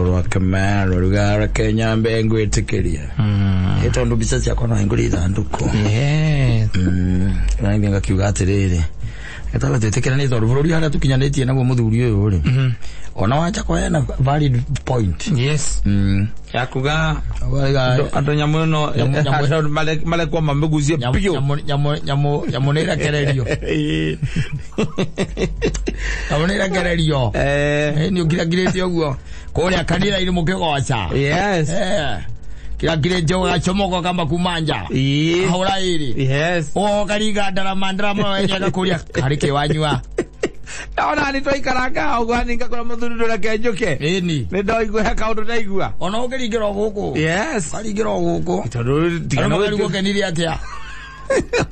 Rwakemero rugara Kenya mbe ngwĩtĩkĩria ĩ tondũ mbica ciakwa no ingũrĩ ithandũkũ. Yes. Na nĩ ngakiuga atĩrĩrĩ, gĩtaba twĩtĩkĩra nĩ tondũ bũrũri harĩa tũkinyanĩtie naguo mũthuri ũyũ rĩ, ona Wanjakwa ena valid point. Yes. Yakuga Waiga- andå nyamå ä no marekwo mamä gucie biå. Nyamũ nĩ ĩrekererio, nyamũ nĩ ĩrekererio. Nĩ ũkirakirĩte ũguo kũrĩa kanitha-inĩ mũkĩgoca. Yes. Kirakirĩte ũgacomoka kamba kuma nja hũra ĩrĩ. Yes. Ũkaringa ndarama ndarama wenye gakũria karĩ kĩ wanyua. Ona nä twaikaranga å guo hani ngakora må thuri ndå reke njå ke. Ĩni. Nä ndoigua he kaå ndå ndaigua. Ona ũkĩringĩra o gũkũ. Yes. Ũkaringĩra o gũkũ. Tondå Andũ makarigwo kenire atĩa.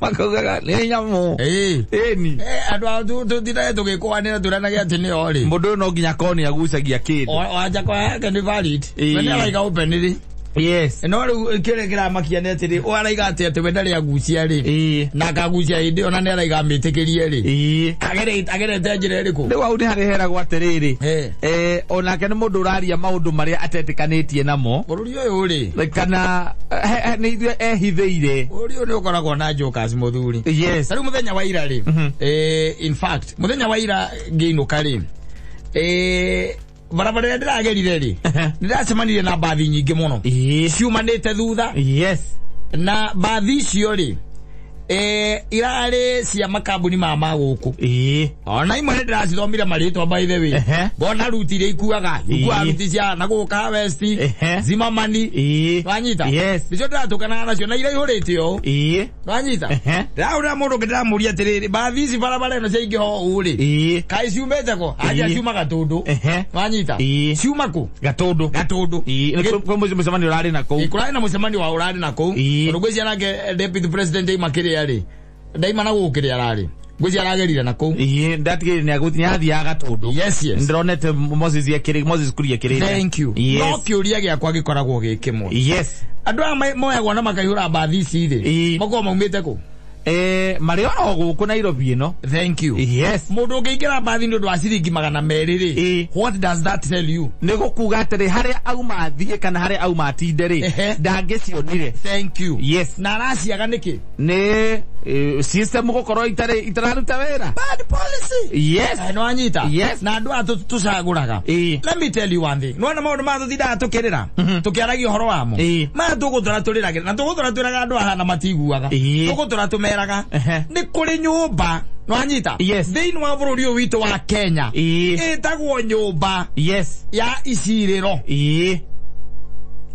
Makaugaga nä nyamå. Ĩĩ. Ĩni. Andũ a tũtindage tũgĩkũanĩra tũranage atĩ nĩo rĩ. Må ndå å yå no nginya korwo nä agucagia kä ndå. Wanjakwa yake nĩ valid. Ĩĩ. We nĩ araiga openly. Yes. No rĩu kĩrĩa kĩramakia nĩ atĩrĩ, ũyũ araiga atĩ atĩ we ndarĩ agucia rĩ. Ĩĩ. Na akagucia hĩndĩ ĩyo na nĩ araiga amĩtĩkĩrie rĩ. Ĩĩ. Agerete njĩra ĩrĩkũ? Rä u hau nä harä heragwo atä rä rä onake nä må ndå å raria maå ndå marä a atetä tie namo. Bũrũri ũyũ rĩ. Kana nä ithuä ehithä ire. Bũrũri ũyũ nĩ ũkoragwo na jokers mũthuri. Yes. Ta rĩu mũthenya wa ira rĩ. In fact, mũthenya wa ira ngĩinũka rĩ. Barabara ĩrĩa ndĩragerire rĩ, nĩndacemanirie na mbathi nyingĩ mũno. Ĩĩ. Ciumanĩte thutha. Yes. Na mbathi icio rĩ, irarĩ cia makambuni ma magũkũ. Ĩĩ. Ona imwe nĩ ndĩracithomire marĩtwa, by the way. Ngona ruti iria ikuaga ikuaga ruti cia na gũka West. Zimamani. Ĩĩ. Wanyita? Yes. Nicio ndĩratũkanaga nacio na iraihũrĩte ũũ. Ĩĩ. Wanyita? Ndĩrahũrĩra mũndũ ũngĩ ndĩramũria atĩrĩrĩ, mbathi ici barabara ĩno ciaingĩha ũũ rĩ, kaĩ ciumĩte kũ? Anja ciuma Gatũndũ. Wanyita? Ĩĩ. Ciuma kũ? Gatũndũ. Gatũndũ. Ĩĩ, nĩ kwĩ mũcemanio ũrarĩ na kũu. Ĩ, kũrarĩ na mũcemanio wa ũrarĩ na kũu. Ĩĩ. Tondũ ngwĩciria nake deputy president aima kĩrĩa rĩ, ndaima na gũkũ kĩrĩa ararĩ, ngwĩciria aragerire na kũu. Ĩĩ, ndatigĩrĩire nĩ athiaga Gatũndũ. Yes. Ndĩronete Moses ekĩrĩ Moses Kuria ekĩrĩte. Thank you. Yes. No kĩũria gĩakwa gĩkoragwo gĩ kĩmwe. Yes. Andũ aya moyagwo na makaihũra mbathi ici rĩ, makoragwo maumĩte kũ? Marĩ oro gũkũ Nairobi ĩno. Thank you. Yes. Mũndũ ũngĩingĩra mbathi nĩ ũndũ wa ciringi 200 rĩ, what does that tell you? Nĩ gũkuga atĩrĩ, harĩa auma athiĩ kana harĩa auma atinde rĩ, ndangĩcionire. Thank you. Yes. Na araciaga nĩkĩ? Nĩ system gũkorwo itarĩ itararuta wĩra. Bad policy. Yes. No anyita. Yes. Na andũ aya tũcagũraga. Ĩĩ. Let me tell you one thing. Nĩwona maũndũ maya tũtindaga tũkĩrĩra, tũkĩaragia ũhoro wamo. Ĩĩ. Maya tũgũtũra tũrĩragĩra na tũgũtũra twĩraga andũ ahana matiguaga. Ĩĩ. Tũgũtũra tũmeraga. Nĩ kũrĩ nyũmba. Nĩwanyita? Yes. Thĩinĩ wa bũrũri ũyũ witũ wa Kenya. Ĩĩ. Ĩtagwo nyũmba Yes. ya icirĩro. Ĩĩ.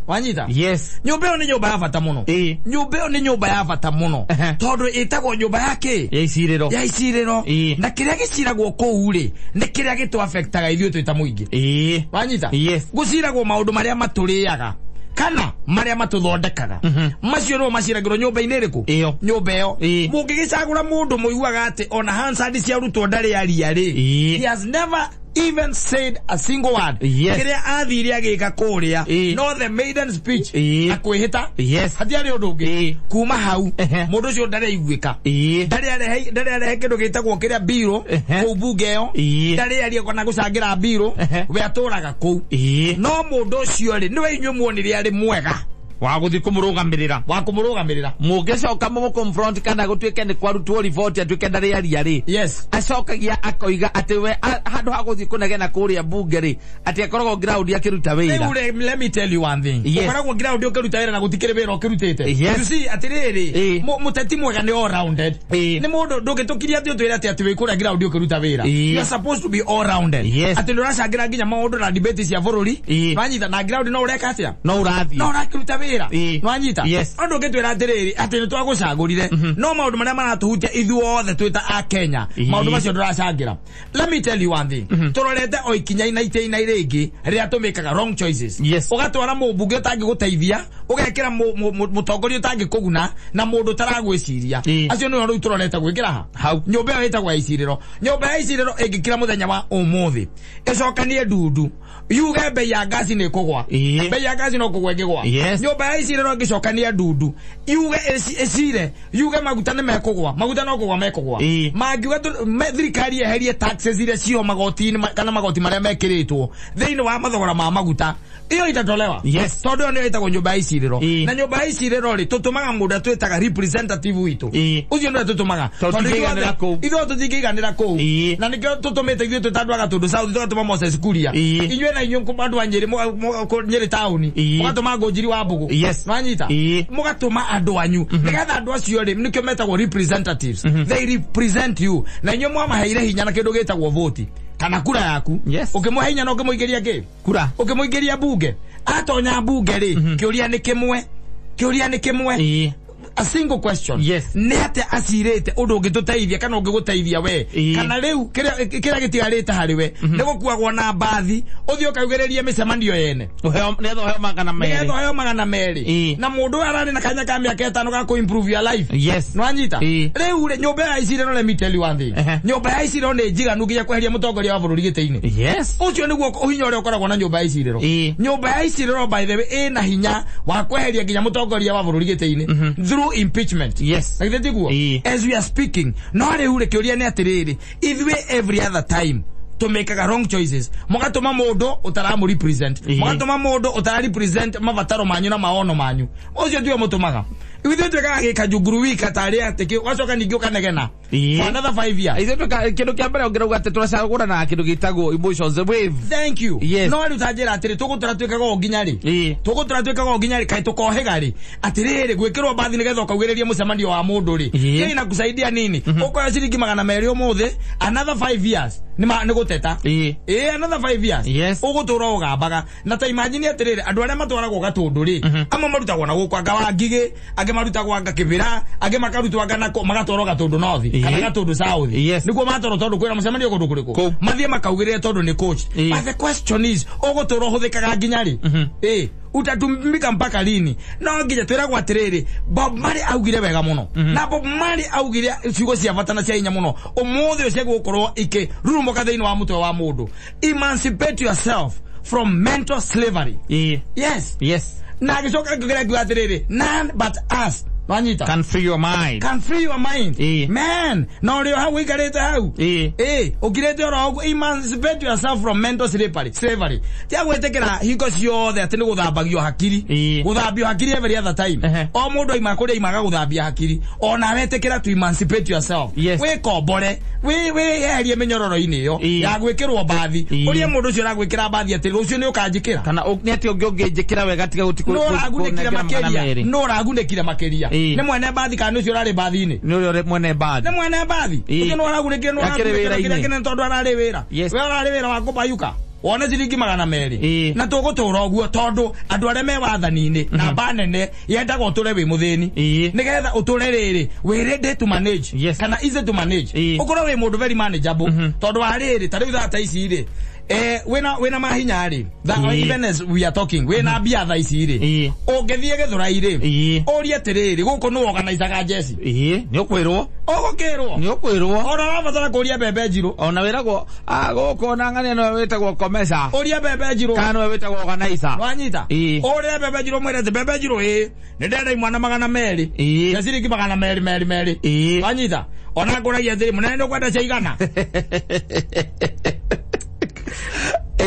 Wanyita? Yes. Nyũmba ĩyo nĩ nyũmba ya bata mũno. Ĩĩ. Nyũmba ĩyo nĩ nyũmba ya bata mũno. Tondũ ĩtagwo nyũmba ya kĩ? Ya icirĩro. Ya icirĩro. Ĩĩ. Na kĩrĩa gĩciragwo kũu rĩ, nĩ kĩrĩa gĩtũ-affectaga ithuĩ twĩ ta mũingĩ. Ĩĩ. Wanyita? Yes. Gũciragwo maũndũ marĩa matũrĩaga kana marĩa matũthondekaga. Macio nĩmo maciragĩrwo nyũmba-inĩ ĩrĩkũ? Ĩyo. Nyũmba ĩyo. Ĩĩ. Mũngĩgĩcagũra mũndũ mũiguaga atĩ ona Hansard cia arutwo ndarĩ aria rĩ, Ĩĩ. he has never even said a single word. Yes. Kĩrĩa athire agĩka kũrĩa, Ĩĩ. no the maiden speech Ĩĩ. na kwĩhĩta. Yes. Hatiarĩ ũndũ ũngĩ. Ĩĩ. Kuma hau mũndũ ũcio ndarĩ aiguĩka. Ĩĩ. Ndarĩ arehe kĩndũ gĩtagwo kĩrĩa mbirũ kũu mbunge ĩyo. Ĩĩ. Ndarĩ aria kana gũcangĩra mbirũ. We atũraga kũu. Ĩĩ. No mũndũ ũcio rĩ, nĩwe inyuĩ muonire arĩ mwega wa gũthiĩ kũmũrũgamĩrĩra. Wa kũmũrũgamĩrĩra. Mũngĩcoka mũmũ-confront kana gũtuĩke nĩ kwarutwo riboti atuĩke ndarĩ aria rĩ, Yes. acokagia akoiga atĩ we handũ ha gũthiĩ kũnegena kũrĩa mbunge rĩ, atĩ akoragwo ground akĩruta wĩra. Rĩu rĩ, let me tell you one thing. Yes. Ũkoragwo ground ũkĩruta wĩra na gũtikĩrĩ wĩra ũkĩrutĩte. Yes. You see, atĩrĩrĩ, Ĩĩ. mũteti mwega nĩ all rounded. Ĩĩ. Nĩ mũndũ ndũngĩtũkiria atĩ ũtwĩre atĩ atĩ wĩ kũrĩa ground ũkĩruta wĩra. Ĩĩ. You are supposed to be all rounded. Yes. Atĩ nĩ ũracangĩra nginya maũndũ na debate cia bũrũri. Ĩĩ. Wanyita na ground no ũreka atĩa? No ũrathiĩ. No ũrakĩruta wĩra. Ĩĩ. Nwanyita? Yes. No ndũngĩtwĩra atĩrĩrĩ atĩ nĩ twagũcagũrire no maũndũ marĩa maratũhutia ithuothe twĩ ta a Kenya, Ĩĩ. maũndũ macio ndũracangĩra. Let me tell you one thing. Tũrorete o ikinya na itĩina rĩngĩ rĩrĩa tũmĩkaga wrong choices. Yes. Ũgatwara mũmbunge ũtangĩgũteithia, ũgekĩra mũtongoria ũtangĩkũguna na mũndũ ũtaragwĩciria. Ĩĩ. Acio nĩo rĩu tũrorete gwĩkĩra ha Hau. Nyũmba ĩyo ĩtagwo ya icirĩro. Nyũmba ya icirĩro ĩngĩkira mũthenya wa ũmũthĩ ĩcokanie ndundu. Yuge bei ya ngasi nĩ ĩkũgwa. Bei ya ngasi no kũgwa ĩngĩgwa. Nyũmba ya icirĩro ĩngĩcokania ndundu yuge ĩcire, yuge maguta nĩ mekũgwa, maguta no kũgwa mekũgwa. Mangiuga thirikari yeherie taxes iria cio magoti-inĩ kana magoti marĩa mekĩrĩtwo thĩinĩ wa mathogora ma maguta, iyo itatolewa. Tondũ ĩyo nĩyo ĩtagwo nyũmba ya icirĩro. Na nyũmba ya icirĩro rĩ, tũtũmaga mũndũ atwĩtaga representative witũ. Ũcio nĩwe tũtũmaga, tondũ ithuĩ tũtingĩiganĩra kũu. Na nĩkĩo tũtũmĩte ithuĩ twĩ ta andũ a Gatũndũ South, tũgatũma Moses Kuria. Inyuĩ na inyuĩ andũ a Nyĩrĩ, Nyĩrĩ taũni, mũgatũma Ngũnjiri wa Mbũgũ. Nwanyita? Mũgatũma andũ anyu nĩgetha andũ acio rĩ, nĩkĩo metagwo representatives. They represent you. Na inyuĩ mwamaheire hinya na kĩndũ gĩtagwo voti kana kura yaku. Ũkĩmũhe hinya na ũkĩmũingĩria kĩ? Kura. Ũkĩmũingĩria bunge, atonya bunge rĩ, kĩũria nĩ kĩmwe, kĩũria nĩ kĩmwe, a single question. Nĩ atĩa acirĩte ũndũ ũngĩtũteithia kana ũngĩgũteithia we? Kana rĩu kĩrĩa gĩtigarĩte harĩ we nĩ gũkuagwo na mbathi ũthiĩ ũkaugĩrĩrie mĩcemanio yene nĩgetha ũheo 200. Nĩgetha ũheo 200. Na mũndũ ũyũ ararĩ na kanya ka mĩaka 5 ga kũ improve your life. Nĩwanyita? Rĩu rĩ, nyũmba ya icirĩro, let me tell you one thing, nyũmba ya icirĩro nĩ njiganu nginya kweheria mũtongoria wa bũrũri gĩtĩ-inĩ. Ũcio nĩguo ũhinya ũrĩa ũkoragwo na nyũmba ya icirĩro. Nyũmba ya icirĩro, by the way, ĩna hinya wa kweheria nginya mũtongoria wa bũrũri gĩtĩ-inĩ through impeachment. Na githĩ tiguo? As we are speaking, no rĩu rĩ, kĩũria nĩ atĩrĩrĩ, ithuĩ every other time tũmĩkaga wrong choices. Mũgatũma mũndũ ũtaramũ represent, mũgatũma mũndũ ũtara represent mabataro manyu na maono manyu. Ũcio tiwe mũtũmaga. Ithuĩ twĩkaga gĩkanjunguru wika tarĩ atĩ ũgacoka ningĩ ũkanegena for another 5 years. Ithuĩ kĩndũ kĩa mbere ũngĩrauga atĩ tũracagũrana kĩndũ gĩtagwo emotions wave. Thank you. No rĩu ta njĩra atĩrĩ, tũgũtũra twĩkaga ũũ nginya rĩ? Tũgũtũra twĩkaga ũũ nginya rĩ? Kaĩ tũkohĩga rĩ? Atĩrĩrĩ, gwĩkĩrwo mbathi nĩgetha ũkaugĩrĩrie mũcemanio wa mũndũ rĩ, hiyo inakusaidia nini? Ũkoya ciringi 200 ũmũthĩ, another 5 years nĩ gũteta. Another 5 years ũgũtũra ũgambaga. Na ta imagine atĩrĩrĩ, andũ arĩa matwaragwo Gatũndũ rĩ, amwe marutagwo na gũkũ anga wa Ngigĩ, angĩ marutagwo anga Kĩbĩra, angĩ makarutwo anga nako, magatwarwo Gatũndũ North kana Gatũndũ South. Nĩguo matwarwo tondũ kwĩna mũcemanio kũndũ kũrĩkũ, mathiĩ makaugĩrĩre tondũ nĩ coach. But the question is, ũgũtũra ũhũthĩkaga nginya rĩ? Utatumika mpaka lini? No nginya twĩragwo atĩrĩrĩ, Bob Marley augire wega mũno. Na Bob Marley augire ciugo cia bata na cia hinya mũno ũmũthĩ ũyũ cia gũkorwo ikĩrurumũka thĩinĩ wa mũtwe wa mũndũ: emancipate yourself from mental slavery. Yes. Na agĩcoka akĩongerera akiuga atĩrĩrĩ, none but us, wanyita, can free your mind. Can free your mind. Man, na ũrĩ o hau ũikarĩte hau, ũkirĩte oro ũguo. Emancipate yourself from mental slavery. Slavery tia gwĩtĩkĩra hingo ciothe atĩ nĩ gũthambagio hakiri, gũthambio hakiri every other time. O mũndũ aima kũrĩa aimaga gũthambia hakiri, ona wetĩkĩra to emancipate yourself. Wĩkombore, wĩyeherie mĩnyororo-inĩ ĩyo ya gwĩkĩrwo mbathi. Ũrĩa mũndũ ũcio ũragwĩkĩra mbathi atĩ rũciũ nĩ ũkanjĩkĩra, kana nĩ atĩ ũngĩ ũngĩnjĩkĩra wega tiga nũ ũragunĩkire makĩria? 200. Nũ ũragunĩkire makĩria? Nĩ mwene mbathi kana nĩ ũcio ũrarĩ mbathi-inĩ? Nĩ ũrĩa mwene mbathi. Nĩ mwene mbathi. Ũcio nĩ ũragunĩkire, nĩ Akĩrĩ ũragunĩkire wĩra-inĩ. kĩnene tondũ ararĩ wĩra. We ũrarĩ wĩra wa kũbayuka wone ciringi 200. Na tũgũtũra ũguo tondũ andũ arĩa me wathani-inĩ namba nene yendaga ũtũre wĩ mũthĩni, nĩgetha ũtũre rĩrĩ wĩ ready to manage, kana easy to manage, ũkorwo wĩ mũndũ very manageable. Tondũ wa rĩrĩ, ta rĩu thaa ta ici rĩ, wĩna mahinya rĩ, even as we are talking, wĩna mbia thaa ici rĩ, ũngĩthiĩ Gĩthũrai rĩ, ũrie atĩrĩrĩ, gũkũ nĩ organizaga njeci? Nĩ ũkwĩrwo. Ũgũkĩrwo. Nĩ ũkwĩrwo. Ona ũrabatara kũria mbembe njirũ. Ona wĩragwo gũkũ ona ng'ania nĩwe wĩtagwo komesa, ũria mbembe njirũ kana nĩwe wĩtagwo organizer. Wanyita? Ũrĩa mbembe njirũ, mwĩre atĩ mbembe njirũ, nĩ ndenda imwana 200 na ciringi 200 merĩ merĩ. Wanyita? Ona ngũragia atĩrĩ, mũnene, nĩ ũkwenda cia igana?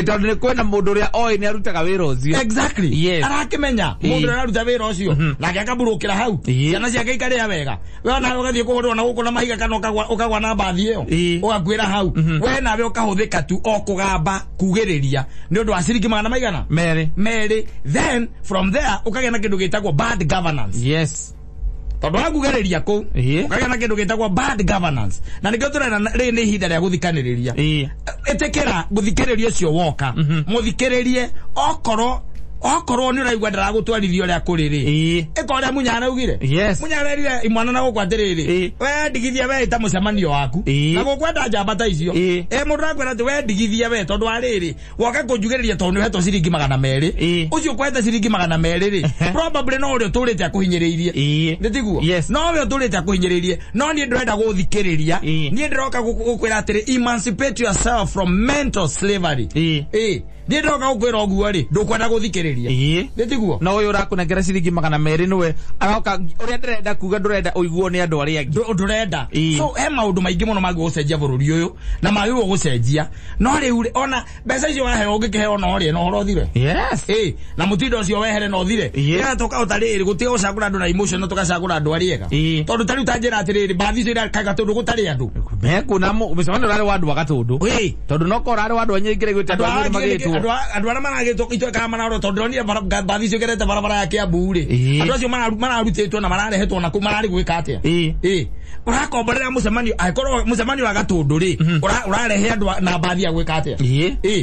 Tondũ nĩ kwĩna mũndũ ũrĩa oĩ nĩ arutaga wĩra ũcio. Exactly. Arakĩmenya mũndũ ũrĩa araruta wĩra ũcio, nake akaburũkĩra hau, ciana ciake ikarĩa wega. We onawe ũgathiĩ kũhũrwo na gũkũ na mahiga, kana ũkagwa na mbathi ĩyo, ũgakuĩra hau. We nawe ũkahũthĩka tu o kũgamba kugĩrĩria nĩ ũndũ wa ciringi magana maigana? Merĩ. Merĩ. Then from there ũkagĩa na kĩndũ gĩtagwo bad governance. Tondũ wakugĩrĩria kũu, ũkagĩa na kĩndũ gĩtagwo bad governance. Na nĩkĩo tũrena rĩrĩ nĩ ihinda rĩa gũthikanĩrĩria. Ĩtĩkĩra gũthikĩrĩria ũcio woka, mũthikĩrĩrie. Okorwo nĩ ũraigua ndaragũtwarithia ũrĩa kũrĩ rĩ, ĩka ũrĩa Munyana augire. Munyana erire imwana na gũkũ atĩrĩrĩ, we ndigithia, we ĩta mũcemanio waku. Na gũkwenda njamba ta icio. Mũndũ arakwĩra atĩ we ndigithia we, tondũ wa rĩrĩ, woka kũnjugĩrĩria tondũ nĩ ũhetwo ciringi 200. Ũcio ũkũhete ciringi 200 rĩ, probably no ũrĩa ũtũrĩte akũhinyĩrĩirie. Nĩ tiguo? Yes. No we ũtũrĩte akũhinyĩrĩirie, no niĩ ndĩrenda gũthikĩrĩria. Niĩ ndĩroka gũkwĩra atĩrĩ, emancipate yourself from mental slavery. Niĩ ndoka gũkwĩra ũguo rĩ, ndũkwenda gũthikĩrĩria. Nĩ tiguo? Na ũyũ ũrakũnengera ciringi 200 nĩwe aroka ũrĩa ndĩrenda kuga ndũrenda ũiguo nĩ andũ arĩa angĩ. Ndũrenda. So he maũndũ maingĩ mũno magĩrĩirwo gũcenjia bũrũri ũyũ na magĩrĩirwo gũcenjia. No rĩu rĩ, ona mbeca icio waheo ũngĩkĩheo no ũrĩe na ũhoro ũthire. Yes. Na mũtindo ũcio wehere na ũthire. Nĩgetha tũkahota rĩrĩ gũtiga gũcagũra andũ na emotion na tũgacagũra andũ arĩa ega. Tondũ ta rĩu ta njĩra atĩrĩrĩ, mbathi icio irakaga tondũ gũtarĩ andũ. Mekuona mũcemanio ũrarĩ wa andũ a Gatũndũ. Tondũ no korwo ũrarĩ wa andũ a Nyingĩ rĩu andũ a Nyĩrĩ magĩtwo. Andũ arĩa maragĩtwo itwekaga mararora tondũ ndĩronire mbathi icio igerete barabara ya Kiambu rĩ. Andũ acio mararutĩtwo na mararehetwo na kũu mararĩ gwĩka atĩa? Ũrakomborera mũcemanio, angĩkorwo mũcemanio wa Gatũndũ rĩ, ũrarehe andũ na mbathi ya gwĩka atĩa?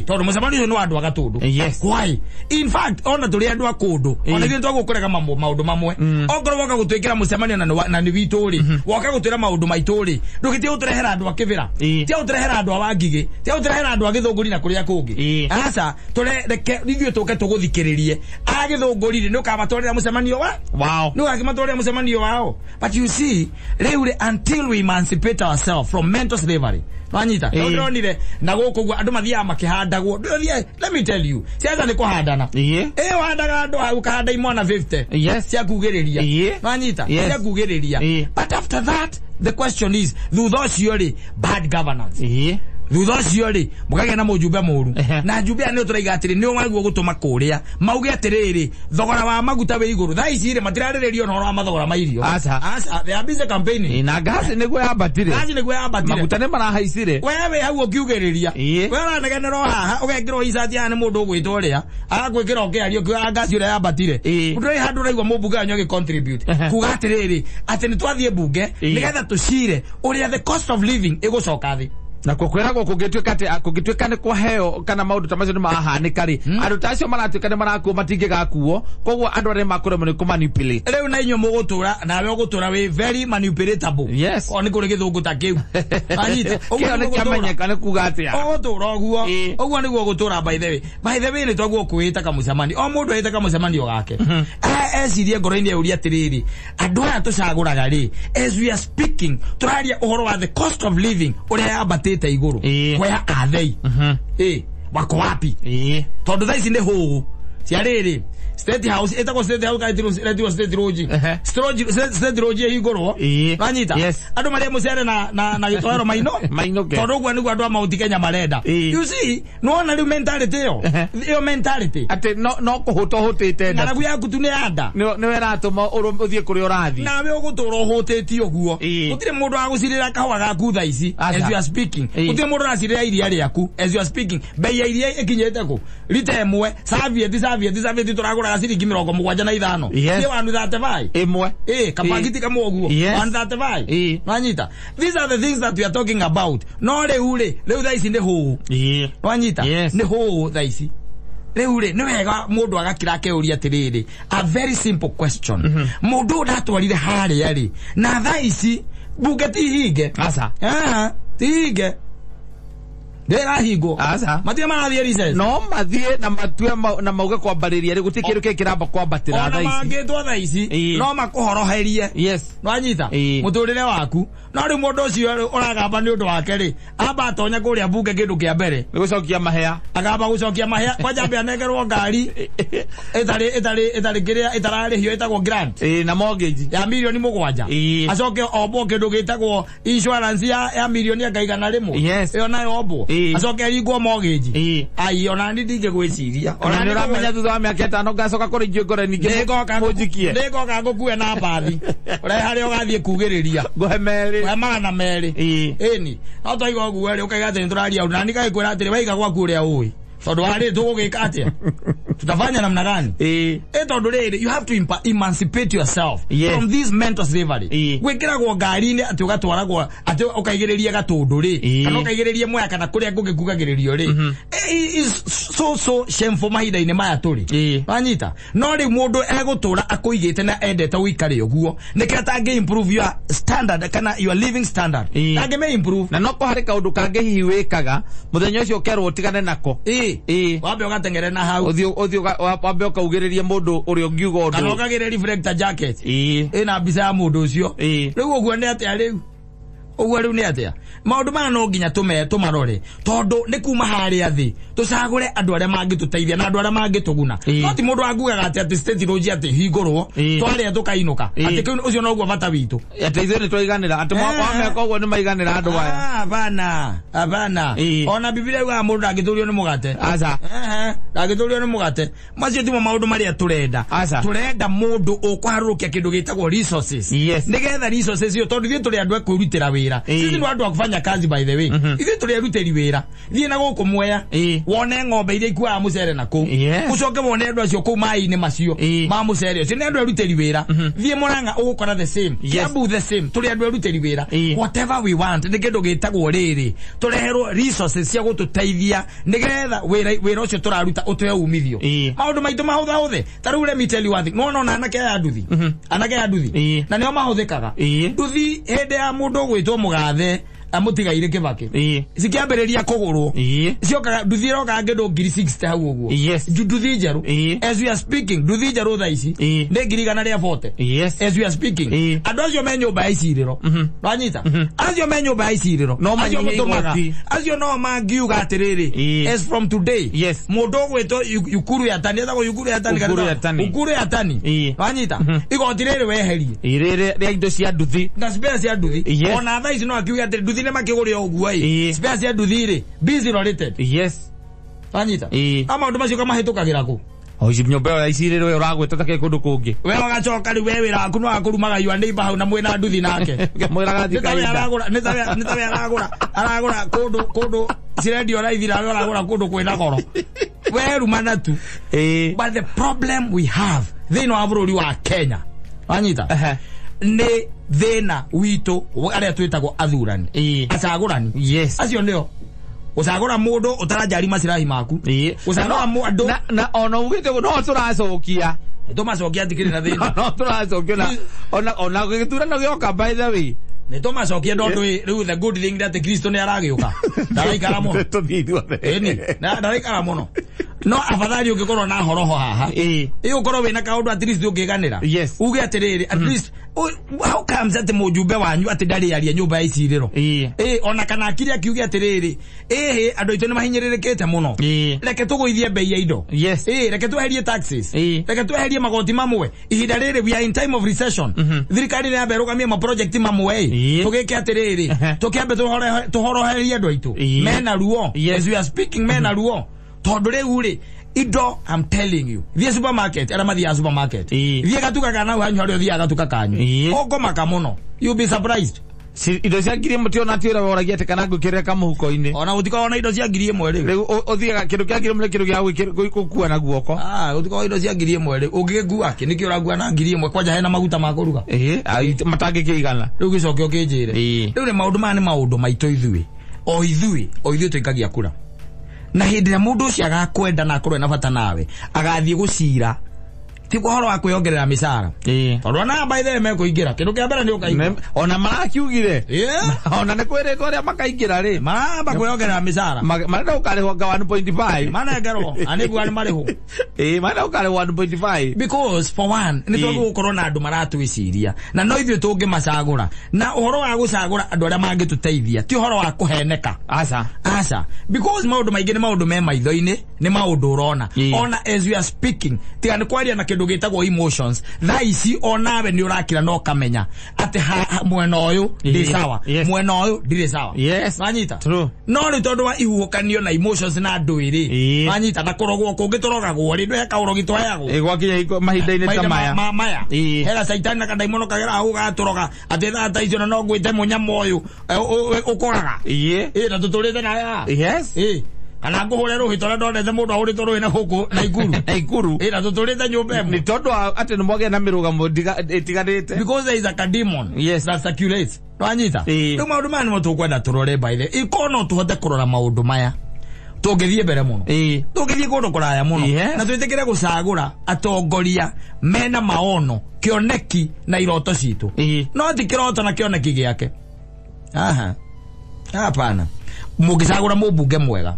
Tondũ mũcemanio ũcio nĩ wa andũ a Gatũndũ. Why? In fact, ona tũrĩ andũ a kũndũ, ona ithuĩ twagũkũrega maũndũ mamwe. Okorwo woka gũtwĩkĩra mũcemanio na nĩ witũ rĩ, woka gũtwĩra maũndũ maitũ rĩ, ndũgĩtige gũtũrehera andũ a Kĩbĩra, tiga gũtũrehera andũ a Wangigĩ, tiga gũtũrehera andũ a Gĩthũngũri na kũrĩa kũngĩ. Aca, tũreke ithuĩ tũke tũgũthikĩrĩrie. A Gĩthũngũri rĩ, nĩ ũkamatwarĩra mũcemanio wa? Wao. Nĩ ũgakĩmatwarĩra mũcemanio wao. But you see, rĩu rĩ, until we emancipate ourselves from mental slavery. Wanyita? Ndĩronire na gũkũ ũguo andũ mathiaga makĩhandagwo. Ndũthiĩ, let me tell you, siasa nĩ kũhandana. Ũhandaga andũ hau ũkahanda imwana 50. Cia kugĩrĩria. Wanyita? Cia kugĩrĩria. But after that, the question is, thutha ũcio rĩ, bad governance. Thutha ũcio rĩ, mũkagĩa na mũjumbe mũru. Na njumbe aya nĩo tũraiga atĩrĩ, nĩo wagĩrĩirwo gũtũma kũrĩa. Mauge atĩrĩrĩ, thogora wa maguta wĩ igũrũ. Thaa ici rĩ, matirarĩrĩria ona ũhoro wa mathogora ma irio. Aca. Aca, they are busy campaigning. Na ngasi nĩguo yambatire. Ngasi nĩguo yambatire. Maguta nĩ marahaicire. We wĩ hau ũkiugĩrĩria. We ũranegenera o haha, ũgekĩrwo icati haha nĩ mũndũ ũgwĩtwo ũrĩa. Agagwĩkĩra ũkĩaria ũkiugaga ngasi ũrĩa yambatire. Ndũrĩ handũ ũraigua mũmbunge wanyu agĩ contribute. Kuga atĩrĩrĩ, atĩ nĩ twathiĩ mbunge, nĩgetha tũcire ũrĩa the cost of living ĩgũcoka thĩ. Na kwĩragwo kũngĩtuĩka atĩ kũngĩtuĩka nĩ kwaheo kana maũndũ ta macio nĩ mahanĩka rĩ, andũ ta acio maratuĩka nĩ marakuo matingĩgakuo, koguo andũ arĩa makũremwo nĩ kũmanipulate. Rĩu na inyuĩ mũgũtũra, nawe ũgũtũra wĩ very manipulatable. O nĩ kũrĩ gĩthũngũ ta kĩu. Anyita, ũguo Kĩo nĩ nĩguo gũtũra. kĩamenyeka nĩ kuga atĩa? Ũgũtũra ũguo. Ũguo nĩguo gũtũra by the way. By the way nĩ twaguo kwĩĩta kamũcemanio. O mũndũ ehĩte kamũcemanio gake. Ecirie ngoro-inĩ euria atĩrĩrĩ, andũ aya tũcagũraga rĩ, as we are speaking, tũraria ũhoro wa the cost of living ũrĩa yambatĩte igũrũ. Where are they? Wako wapi? Tondũ thaa ici nĩ hũũ. Cia rĩrĩ, State House, ĩtagwo State House kana ĩtirwo State Lodge? State Lodge ĩhingũrwo. Wanyita? Andũ marĩa mũcere na gĩtoero maino? Mainũke. Tondũ ũguo nĩguo andũ a Mount Kenya marenda. You see, nĩwona rĩu mentality ĩyo? Ĩyo mentality. Atĩ no kũhũta ũhũtĩte nda. Ng'aragu yaku tu nĩ ya nda. Nĩwe ĩratũma ũthiĩ kũrĩa ũrathiĩ. Nawe ũgũtũra ũhũtĩtie ũguo. Gũtirĩ mũndũ wa gũcirĩra kahũa gaku thaa ici, as you are speaking. Gũtirĩ mũndũ ũracirĩra iria rĩaku, as you are speaking. Bei ya iria ĩkinyĩte kũ? Rita ĩmwe, serviette, serviette, serviette tũragũraga ciringi 75. Nĩ 135. Ĩmwe. Kapakiti kamwe ũguo. 135. Wanyita? These are the things that we are talking about. No rĩu rĩ, rĩu thaa ici nĩ hũũ. Wanyita? Nĩ hũũ thaa ici. Rĩu rĩ, nĩ wega mũndũ agakira akeuria atĩrĩrĩ, a very simple question. Mũndũ ũyũ ndatwarire harĩa rĩ, na thaa ici bunge ti hinge. Aca. Aha, ti hinge. Ndĩrahingwo. Aca. Matirĩ marathiĩ recess. No mathiĩ na matue na mauge kwambarĩria rĩ, gũtirĩ kĩndũ kĩngĩ kĩramba kwambatĩra Ona thaa ici. mangĩtwo thaa ici, no makũhoroherie. Nwanyita? Mũtũrĩre waku. No rĩu mũndũ ũcio rĩ, ũragamba nĩ ũndũ wake rĩ, amba atonya kũrĩa mbunge kĩndũ kĩa mbere. Nĩ gũcokia mahea. Akamba gũcokia mahea, kwanja ambe anengerwo ngari ĩtarĩ kĩrĩa, ĩtararĩhio, ĩtagwo grant. Na mortgage. Ya mirioni 7. Acoke ombwo kĩndũ gĩtagwo insurance ya mirioni anga 100. Ĩyo nayo ombwo. Acoke aringwo mortgage. Ai, ona ni ndingĩgwĩciria. Ona Ona nĩ nĩ ũramenya thutha wa mĩaka 5 ngacoka kũrĩ ithuĩ ngore ningĩ mũnjikie. Nĩngoka ngũkue na mbathi. Ũrehe harĩa ũgathiĩ kugĩrĩria. Ngũhe merĩ. Ngũhe 200. Ĩni. No twaiga ũguo rĩ, ũkaiga atĩ nĩtũraria ũndũ. Na niĩ ngagĩkwĩra atĩrĩ, waiga gwaku ũrĩa ũĩ. Tondũ warĩ tũgũgĩka atĩa? Tutafanya namna gani? Tondũ rĩrĩ, you have to emancipate yourself from this mental slavery. Gwĩkĩragwo ngari-inĩ atĩ ũgatwaragwo, atĩ ũkaigĩrĩria Gatũndũ rĩ, kana ũkaigĩrĩria Mwea kana kũrĩa kũngĩ kugagĩrĩrio rĩ. Is so, so shameful mahinda-inĩ maya tũrĩ. Wanyita? No rĩu mũndũ egũtũra akũigĩte na endete ũikare ũguo, nĩkĩo atangĩ improve your standard kana your living standard. Angĩme improve. Na no kũharĩ kaũndũ kangĩ hihi wĩkaga, mũthenya ũcio ũkerwo ũtigane nako. Wambe ũgateng'ere na hau. Ũthiĩ wambe ũkaugĩrĩrie mũndũ ũrĩa ũngiuga ũndũ. Kana ũkagĩre reflector jacket. Ĩna mbica ya mũndũ ũcio. Rĩu ũguo nĩ atĩa rĩu? Ũguo rĩu nĩ atĩa? Maũndũ maya no nginya tũmarore tondũ nĩ kuma harĩa thĩ tũcagũre andũ arĩa mangĩtũteithia na andũ arĩa mangĩtũguna. No ti mũndũ angugaga atĩ state road atĩ hingũrwo twarĩa tũkainũka atĩ kĩu ũcio noguo bata witũ. Atĩ ithuĩ nĩ twaiganĩra atĩ mwaka wa mĩaka ũguo nĩ maiganĩra andũ aya. Hapana, hapana. Ona Biblia yugaga mũndũ ndangĩtũrio nĩ mũgate. Aca. Ndangĩtũrio nĩ mũgate. Macio timo maũndũ marĩa tũrenda. Aca. Tũrenda mũndũ ũkũharũrũkia kĩndũ gĩtagwo resources. Yes. Nĩgetha resources iyo tondũ ithuĩ tũrĩ andũ a kwĩrutĩra wĩra. Sisi nĩ andũ a kufanya kazi by the way. Ithuĩ tũrĩ arutĩri wĩra. Thiĩ na gũkũ Mwea. Wone ng'ombe iria ikuaga mũcere na kũu. Ũcoke wone andũ acio kũu maĩ-inĩ macio ma mũcere ũcio. Nĩ andũ arutĩri wĩra. Thiĩ Murang'a ũgũkora the same. Kiambu the same. Tũrĩ andũ arutĩri wĩra. Whatever we want nĩ kĩndũ gĩtagwo rĩrĩ. Tũreherwo resources cia gũtũteithia nĩgetha wĩra ũcio tũraruta ũtũhe umithio. Maũndũ maitũ mahũthahũthe. Ta rĩu let me tell you one thing. Nĩwona ona anake aya nduthi. Anake aya nduthi. Na nĩo mahũthĩkaga. Nduthi hĩndĩ ya mũndũ ũgwĩtwo mũgathe amũtigaire Kĩbakĩ. Cikĩambĩrĩria kũgũrwo. Ciokaga nduthi ĩrokaga kĩndũ 60,000 hau ũguo. Nduthi njerũ. As we are speaking nduthi njerũ thaa ici nĩ 140,000. Yes. As we are speaking. Andũ acio me nyũmba ya icirĩro. Wanyita? Acio me nyũmba ya icirĩro. No acio mũtũmaga. Acio no mangiuga atĩrĩrĩ. As from today. Yes. Mũndũ ũgwĩtwo Ukuru ya Tani etagwo Ukuru ya Tani. Ukuru ya Tani. Wanyita? Igoti rĩrĩ weherie. Rĩrĩ rĩa indo cia nduthi. Na spare cia nduthi. Ona thaa ici no akiuge atĩrĩ nduthi nĩ makĩgũre ũguo ĩ. Spare cia nduthi rĩ busy rated. Yes. Wanyita? A maũndũ macio kamahĩtũkagĩra kũ? Oici nyũmba ĩyo ya icirĩro ĩyo ũragwĩta ta kĩ kũndũ kũngĩ. We ũgacoka rĩu we wĩra waku no wakũrumaga your neighbor hau na mwĩna nduthi nake. Mwĩraga thiĩ kahinda. Nĩ tawe aragũra kũndũ cirendio raithi nawe ũragũra kũndũ kwĩna goro. We rumana tu. But the problem we have thĩinĩ wa bũrũri wa Kenya. Wanyita? Nĩ thĩna witũ arĩa twĩtagwo athurani. Acagũrani. Yes. Acio nĩo. Gũcagũra mũndũ ũtaranjari macirahi maku. Gũcagũra mũndũ na ona ugĩte no tũracokia. Tũmacokia atikĩrĩ na thĩna. No tũracokia ona ona gĩthurano gĩoka by the way. Nĩ tũmacokia tondũ rĩu the good thing that Kristo nĩ aragĩũka. Ndaraikara mũno. Tũthiĩ ithuothe. Ĩni, ndaraikara mũno. No afadhali ũngĩkorwo na horoho haha. Ĩ ũkorwo wĩna kaũndũ at least ũngĩganĩra. Yes. Uge atĩrĩrĩ at least how comes atĩ mũjumbe wanyu atĩ ndarĩaria nyũmba ya icirĩro. Ĩ ona kana akiri akiuge atĩrĩrĩ ĩhĩ andũ aitũ nĩ mahinyĩrĩrĩkĩte mũno. Reke tũgũithie bei ya indo. Yes. Ĩ reke tweherie taxes. Reke tweherie magoti mamwe. Ihinda rĩrĩ we are in time of recession. Thirikari nĩ yambe ĩrũgamie ma project mamwe ĩ. Tũgĩke atĩrĩrĩ tũkĩambe tũhoroherie andũ aitũ. Mena ruo. As we are speaking mena ruo. Tondũ rĩu rĩ indo I'm telling you. Thiĩ supermarket arĩa mathiaga supermarket. Thiĩ gatuka kana hau hanyu harĩa ũthiaga gatuka kanyu. Ũkũmaka mũno. You'll be surprised. Indo cia 1,000 tiona ti ũrĩa woragia atĩ kana ngwĩkĩrĩre kamũhuko-inĩ. Ona gũtikoragwo na indo cia 1,000 rĩu. Rĩu ũthiaga kĩndũ kĩa 1,000 nĩ kĩndũ gĩa gũkua na guoko. Gũtikoragwo indo cia 1,000 rĩu. Ũngĩgĩkua kĩ? Nĩkĩ ũrakua na 1,000 kwanja hena maguta ma kũruga? Matangĩkĩigana. Rĩu gĩcoke ũkĩnjĩre. Rĩu nĩ maũndũ maya nĩ maũndũ maitũ ithuĩ. O ithuĩ tũikagia kura. Na hĩndĩ ĩrĩa mũndũ ũcio agakwenda na akorwo ena bata nawe agathiĩ gũcira ti ũhoro wa kwĩongerera mĩcara. Tondũ ona by the way mekũingĩra kĩndũ kĩa mbere nĩ ũkaigua. Ona marakiugire. Ona nĩ kwĩrĩtwo arĩa makaingĩra rĩ. Maramba kwĩongerera mĩcara. Marenda ũkarĩhwo nga 1.5. Manengerwo anĩguo nĩ marĩhwo. Marenda ũkarĩhwo 1.5. Because for one nĩ twagũkorwo na andũ maratwĩciria na no ithuĩ tũngĩmacagũra. Na ũhoro wa gũcagũra andũ arĩa mangĩtũteithia ti ũhoro wa kũheneka. Aca. Aca. Because maũndũ maingĩ nĩ maũndũ me maitho-inĩ, nĩ maũndũ ũrona. Ona as we are speaking tiga nĩ kwaria na kĩndũ gĩtagwo emotions thaa ici onawe nĩ ũrakira na ũkamenya atĩ mwena ũyũ ndĩ sawa, mwena ũyũ ndirĩ sawa. Yes. Wanyita? True. No rĩu tondũ wa ihuhũkanio na emotions na ndũĩrĩ wanyita na kũrogwo kũngĩ tũrogagwo rĩ ndũhe kaũrogi tũheagwo. Gwakinya mahinda-inĩ ta maya. Maya. Hena caitani na kandaimono kagera hau gatũroga atĩ thaa ta icio na no ngwĩte mũnyamũ ũyũ ũkoraga. Na tũtũrĩte nawe haha. Yes. Kana ngũhũre rũhĩ tondũ ndonete mũndũ ahũrĩtwo rũhĩ na gũkũ Naikuru. Naikuru. Na tũtũrĩte nyũmba ĩmwe. Nĩ tondũ atĩ nĩ mwagĩa na mĩrũgamo ĩtiganĩte. Because there is a demon that circulates. Wanyita? Rĩu maũndũ maya nĩmo tũkwenda tũrore by the way. Ĩkorwo no tũhote kũrora maũndũ maya. Tũngĩthiĩ mbere mũno. Tũngĩthiĩ kũndũ kũraya mũno. Na twĩtĩkĩre gũcagũra atongoria mena maono, kĩoneki na iroto citũ. No ti kĩroto na kĩoneki gĩake. Aha. Hapana. Mũngĩcagũra mũmbunge mwega.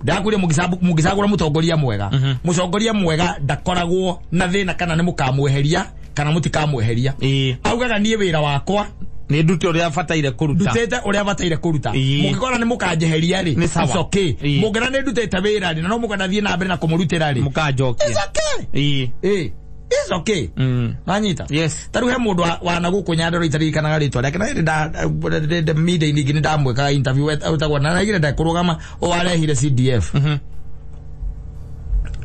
Ndakwire mũngĩcagũra mũtongoria mwega. Mũtongoria mwega ndakoragwo na thĩna kana nĩ mũkamweheria kana mũtikamweheria. Augaga niĩ wĩra wakwa Nĩ ndute ũrĩa bataire kũruta. Ndutĩte ũrĩa bataire kũruta. Mũngĩkora nĩ mũkanjeheria rĩ, Nĩ sawa. it's okay. Mũngĩona nĩ ndutĩte wĩra rĩ, na no mũkenda thiĩ na mbere na kũmũrutĩra rĩ, Mũkanjokia. it's okay. It's okay. Wanyita? Yes. Ta rĩu he mũndũ wa na gũkũ Nyandarua itaririkanaga rĩtwa rĩake, na hĩndĩ nda media-inĩ ingĩ nĩ ndamwĩkaga interview, wetagwo na naigire ndekũrũgama, o warehire CDF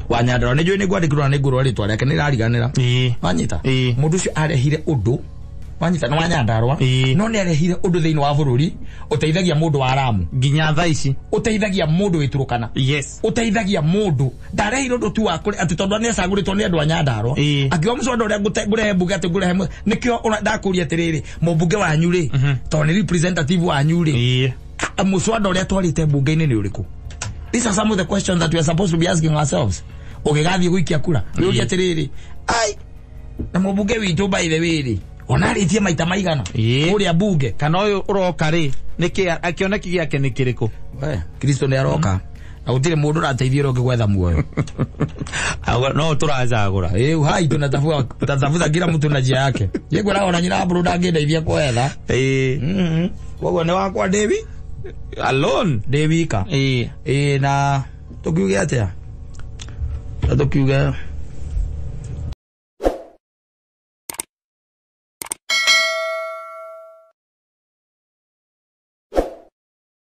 wa Nyandarua. Nĩ njũĩ nĩ ngwandĩkĩrwo na nĩ ngũrwo rĩtwa rĩake, nĩ rariganĩra. Wanyita? Mũndũ ũcio arehire ũndũ, wanyita, nĩ wa Nyandarua, no nĩ arehire ũndũ thĩinĩ wa bũrũri ũteithagia mũndũ wa Ramu Nginya thaa ici. Ũteithagia mũndũ wĩ Turukana. Ũteithagia mũndũ. Ndarehire ũndũ tu wa kũrĩ atĩ tondũ nĩ acagũrĩtwo nĩ andũ a Nyandarua, akiuga mũcwanda ũrĩa ngũrehe mbunge, atĩ ngũrehe nĩkĩo ndakũria atĩrĩrĩ, mũmbunge wanyu rĩ, tondũ nĩ representative wanyu rĩ, mũcwanda ũrĩa twarĩte mbunge-inĩ nĩ ũrĩkũ? These are some of the questions that we are supposed to be asking ourselves ũgĩgathiĩ gũikia kura. Wĩũrie atĩrĩrĩ, ai, na mũmbunge witũ, by the way rĩ, ona arĩtie maita maigana kũrĩa mbunge? Kana ũyũ ũroka rĩ, nĩkĩ kĩoneki gĩake nĩ kĩrĩkũ? We, Kristo nĩ aroka na gũtirĩ mũndũ ũrateithia ũrĩa ũngĩ gwetha muoyo. No tũracagũra. Ĩ uhai tunatafuta tatafuta kila mtu na njia yake. Ye ona nyina mburu ndangĩndeithia kwetha. Koguo nĩ wakwa ndĩwi Alone. Ndĩ wika. Ĩ, na tũkiuge atĩa? Na tũkiuge